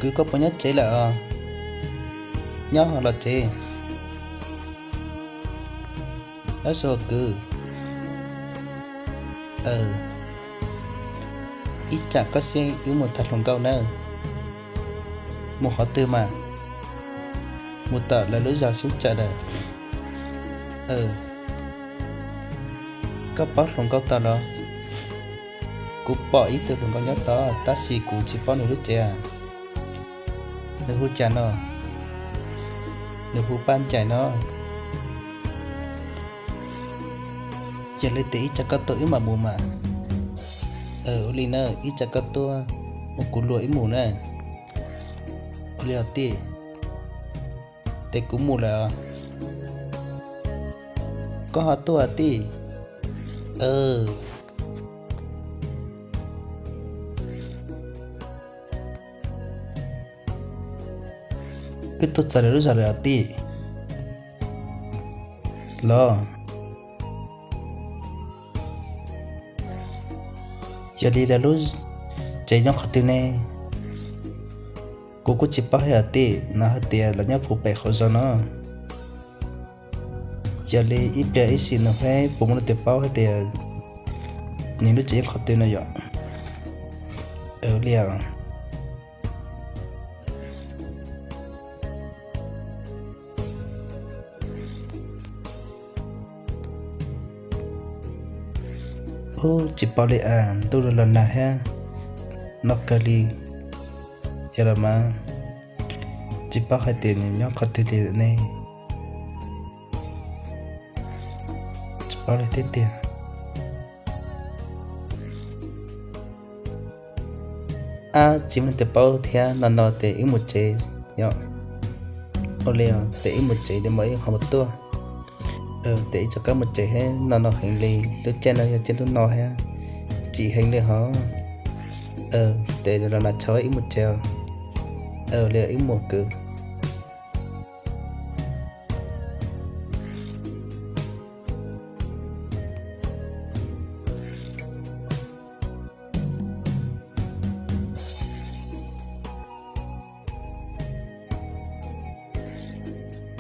Kwv, koj puas nyob tsev lawm os? Nyob los tsev. Nyob zoo kwv. Ib tsam koj xij wb mus tham hluas nkauj nawb. Mus qhov twg mas? Mus tom lawv lub zos Xyoob Tsawm lawm. Koj paub hluas nkauj tod los? Kuv pom ib tug hluas nkauj nyob tod tab sis kuv tsis paub nws lub tsev. Nws hu cas no? Nws hu Paj Ncaim no. Yog li tes ib tsam koj tuaj wb mam mus mas. Ua li na, ib tsam koj tuaj mus kuv luag wb mus na. Ua li os tij. Tes kuv mus lawm os. Koj ho tuaj tij. Wb tuaj txog lawv lub zos lawm os tij. Los, yog li lawv lub tsev nyob qhov twg ne? Kuv kuj tsis paub thiab os tij, no hais tias lawv nyob puag pem qhov zos no. Yog li ib pliag ib sim nws thiaj puas muaj leej twg paub hais tias nws lub tsev nyob qhov twg no yom. Li os. Ub, tsis paub li as, ntuj los nag thiab, no kawg li. Yog los mas, tsis paub hais tias nws nyob qhov twg li lawm ne. Tsis paub li thiab tiag. Ab, tsis muaj leej twg paub thiab, no no tes wb mus tsev yom. Ua li os, tes wb mus tsev tes mam ho mus tuaj. Tes ib tsam koj mus tsev thiab, no no heev li, lub caij no yog caij ntuj no thiab, tsim heev li hos. Tes los nag tshauv, wb mus tsev os. Li wb mus kwv.